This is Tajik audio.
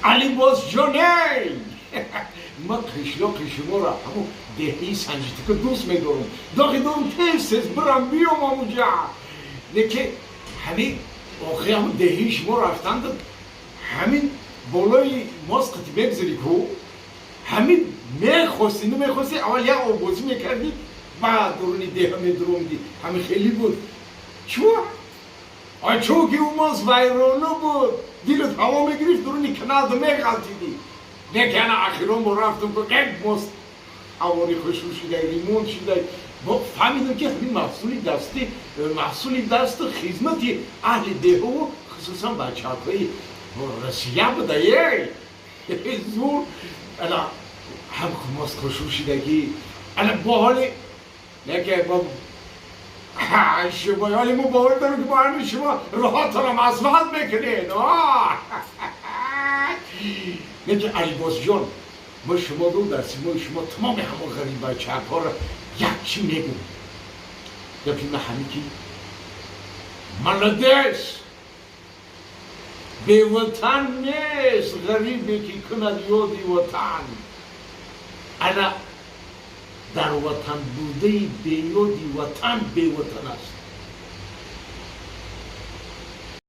Алибосҷоней, ман қишлоқи шуморо, ҳамун деҳаи Санҷитика, дӯст медорам. Дохи дорам тез тез бирам, биём ҳамуҷа. Лекин ҳамин охи ҳамун деҳаи шумо рафтанд, ҳамин болои мост қити мегузари ку, ҳамин мехости, намехости, аввал як оббозӣ мекардӣ, баъд дуруни деҳа медуромдӣ. Ҳамин хеле буд. Чӯ чунки ӯ мост вайрона буд, дилат ҳаво мегирифт, дуруни каналда меғалтидӣ. Неки ана ахирон бо рафтам ку, як мост ҳавори хушрӯ шудай, ремонт шудай. Мо фаҳмидам, ки ҳамин маҳсули дасти, маҳсули дасту хизмати аҳли деҳаву хусусан бачаҳои Россия буда. Ей, зур, ана ҳам мост хушрӯ шидагӣ, ана бо ҳоли. Неке бо шумо ҳоли мо бовар дорем, ки бо ҳамин шумо роҳатонам асфалт мекунед. Неки, Алибосҷон, мо шумо ду дар симои шумо тамоми ҳамон ғариббачаҳоро як чӣ мегӯм. Гапи ма ҳамин ки молодец, беватан нест ғарибе, ки кунад ёди ватан. Ана дар ватан будаи беёди ватан беватан аст.